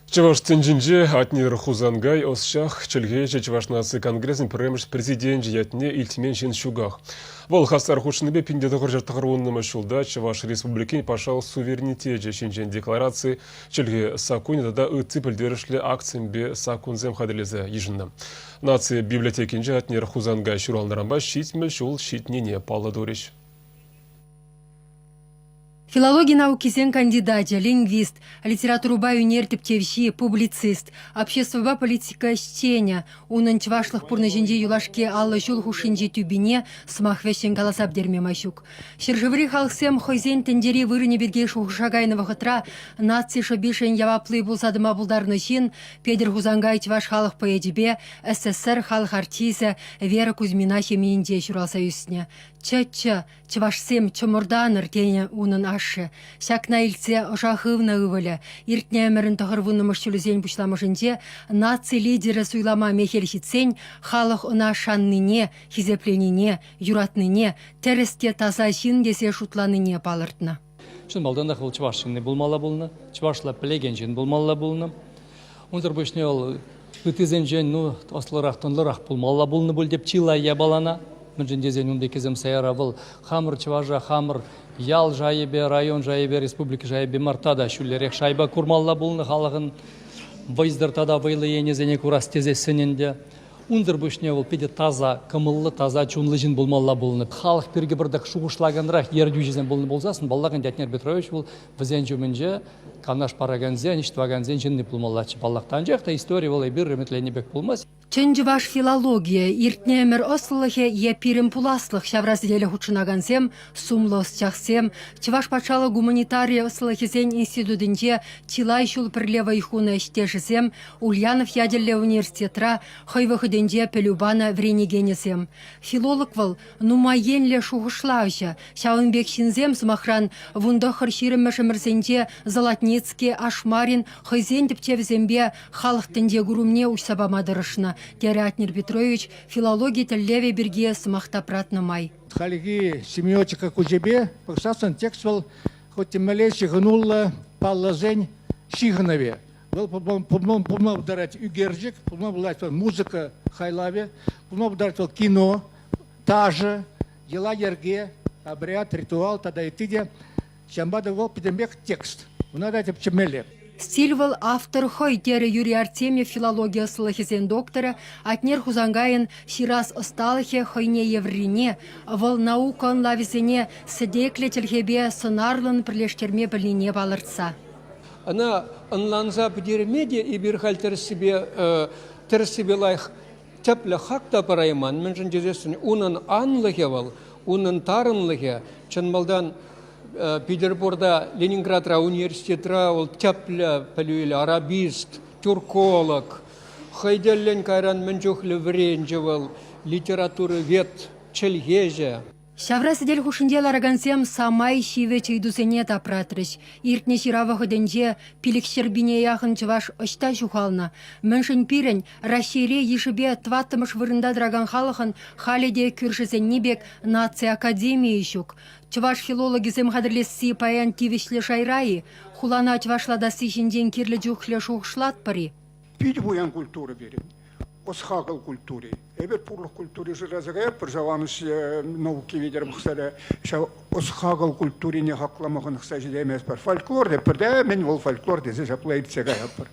Чӑваш тӗнчинче Атнер Хусанкай ӑсчах, чӗлхеҫӗ Чӑваш наци конгресӗн пӗрремӗш президенчӗ ятне илтмен ҫын ҫуках. Вӑл хастар хутшӑннипе 1990 ҫулта Чӑваш Республикин патшалӑх суверенитечӗ ҫинчен деклараци, чӗлхе саккунӗ тата ытти пӗлтерӗшлӗ актсемпе саккунсем хатӗрлесе йышӑннӑ. Наци библиотекинче Атнер Хусанкай ҫуралнӑранпа 70 ҫул ҫитнине паллӑ турӗҫ. Филологи наукисен кандидачӗ, лингвист, литературӑпа ӳнер тӗпчевҫи, публицист, обществӑпа политика ӗҫченӗ, унӑн чӑвашлӑх пурнӑҫӗнчи юлашки 50 ҫул хушшинчи тӳпине сӑмах вӗҫҫӗн каласа пӗтерме май ҫук. Ҫӗршыври халӑхсем хӑйсен тӗнчери вырӑнӗ пирки шухӑша кайнӑ вӑхӑтра наци шӑпишӗн явапли пулса тӑма пултарнӑ ҫын Петӗр Хусанкай чӑваш халӑх поэчӗпе СССР халӑх артисчӗ Вера Кузьмина ҫемйинче ҫуралса ӳснӗ. Чӑ-чӑ, Чӑвашсем чӑмӑртанӑр, тенӗ унӑн ашшӗ. Ҫакна илтсе ӑша хывнӑ ывӑлӗ. Иртнӗ ӗмӗрӗн тӑхӑрвуннӑмӗш ҫулӗсен пуҫламӑшӗнче наци лидерӗ суйлама мехел ҫитсен халӑх ӑна шаннине, хисепленине, юратнине, тӗрӗс те таса ҫын тесе шутланине палӑртнӑ. Чӑн малтанах вӑл чӑваш ҫынни пулмалла пулнӑ, чӑвашла пӗлекен ҫын пулмалла пулнӑ. Унсӑр пуҫне вӑл ыттисенчен ну ӑслӑрах, тӑнлӑрах пулмалла пулнӑ пуль теп чылай япалана. Мӗншӗн тесен ун пеккисем сайра вӑл хамӑр чӑваша хамӑр ял шайӗпе, район шайӗпе, республика шайӗпе мар тата ҫӳллӗрех шайпа курмалла пулнӑ халӑхӑн вӑйсӑр тата вӑйлӑ енӗсене курас тесессӗн ӗнтӗ. Унсӑр пуҫне вӑл питӗ таса кӑмӑллӑ, таса чунлӑ ҫын пулмалла пулнӑ. Халӑх пирки пӗртак шухӑшлаканрах ертӳҫӗсем пулнӑ пулсассӑн, паллах ӗнтӗ, Атнер Петрович вӑл вӗсен ҫумӗнче канаш паракансен, ӗҫ тӑвакансен ҫынни пулмаллаччӗ паллах. Анчах та истори вӑл эпир ӗмӗтленнӗ пек пулмасть. Чӑн чӑваш филологийӗ, иртнӗ ӗмӗр ӑслӑлӑхӗ е пирӗн пуласлӑх ҫавра сӗтеле хутшӑнакансем, сумлӑ ӑсчахсем, Чӑваш патшалӑх гуманитари ӑслӑлӑхӗсен институтӗнче чылай ҫул пӗрле вӑй хунӑ ӗҫтешӗсем Ульянов ячӗллӗ университетра хӑй вӑхӑтӗнче пӗлӳ панӑ вӗренекенӗсем. Филолог вӑл нумай енлӗ шухӑшлавҫӑ. Ҫавӑн пек ҫынсем, сӑмахран, вунтӑхӑр ҫирӗммӗш ӗмӗрсенче Золотницкий, Ашмарин хӑйсен тӗпчевӗсемпе халӑх тӗнче курӑмне уҫса пама тӑрӑшнӑ, терӗ Атнер Петрович филологи тӗллевӗ пирки сӑмах тапратнӑ май. Хальхи семиотика куҫӗпе пӑхсассӑн текст вӑл хуть те мӗнле ҫыхӑнуллӑ паллӑсен ҫыхӑнӑвӗ. Вӑл пулма пултарать ӳкерчӗк, пулма пулать вӑл музыка хайлавӗ, пулма пултарать вӑл кино, ташӑ, йӑла-йӗрке, обряд, ритуал тата ытти те. Ҫавӑнпа та вӑл пӗтӗмпех текст. Ӑна та тӗпчемелле. Стиль вӑл автор хӑй, терӗ Юрий Артемьев филологи ӑслӑлӑхӗсен докторӗ, Атнер Хусанкайӑн ҫырас ӑсталӑхӗ хӑйне евӗррине, вӑл наука ӑнлавӗсене сӗтеклӗ чӗлхепе сӑнарлӑн пӗрлештерме пӗлнине палӑртса. Ӑна ӑнланса пӗтерме те эпир халь тӗрӗссипе тӗрӗссипе лайӑх тӗплӗ хак та парайман, мӗншӗн тесессӗн унӑн анлӑхӗ вӑл, унӑн тарӑнлӑхӗ чӑн малтан Петербургта, Ленинградра университетра вӑл тӗплӗ пӗлӳ илнӗ, арабист, тюрколог. Хӑй тӗллӗн кайран мӗн чухлӗ вӗренчӗ вӑл, литературовед, чӗлхеҫӗ. Ҫавра сӗтел хушшинче ларакансем самай ҫивӗч ыйтусене тапратрӗҫ. Иртнӗ ҫырав вӑхӑтӗнче 500 пине яхӑн чӑваш ӑҫта ҫухалнӑ? Мӗншӗн пирӗн Раҫҫейре йышӗпе тӑваттӑмӗш вырӑнта тӑракан халӑхӑн халӗ те кӳршӗсенни пек наци академийӗ ҫук? Чӑваш филологӗсем хатӗрлесси паян тивӗҫлӗ шайра-и? Хулана чӑвашлатасси ҫинчен кирлӗ чухлӗ шухӑшлатпӑр-и? Питӗ пуян культура пирӗн. Ӑс-хакӑл культури. Эпир пурлӑх культури шыраса каятпӑр ҫав анӑҫ науки витӗр пӑхса ҫав ӑс-хакӑл культурине хаклама хӑнӑхса ҫитейместпӗр. Фольклор тетпӗр те, мӗн вӑл фольклор тесе ҫапла иртсе каятпӑр.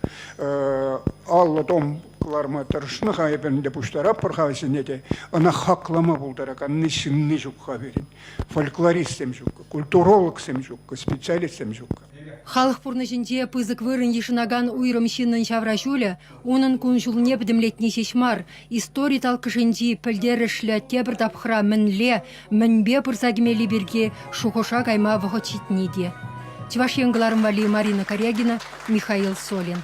50 том кӑларма тӑрӑшнӑ-ха эпир ӗнтӗ пуҫтаратпӑр-ха вӗсене те. Ӑна хаклама пултараканни ҫынни ҫук-ха пирӗн. Фольклористсем ҫук, культурологсем ҫук, специалистсем ҫук. Халӑх пурнӑҫӗнче пысӑк вырӑн йышӑнакан уйрӑм ҫыннӑн ҫавра ҫулӗ унӑн кун-ҫулне пӗтӗмлетни ҫеҫ мар, истори талккӑшӗнчи пӗлтерӗшлӗ тепӗр тапхӑра мӗнле, мӗнпе пырса кӗмелли пирки шухӑша кайма вӑхӑт ҫитни те. Чӑваш Ен кӑларӑм валли Марина Карягина, Михаил Солин.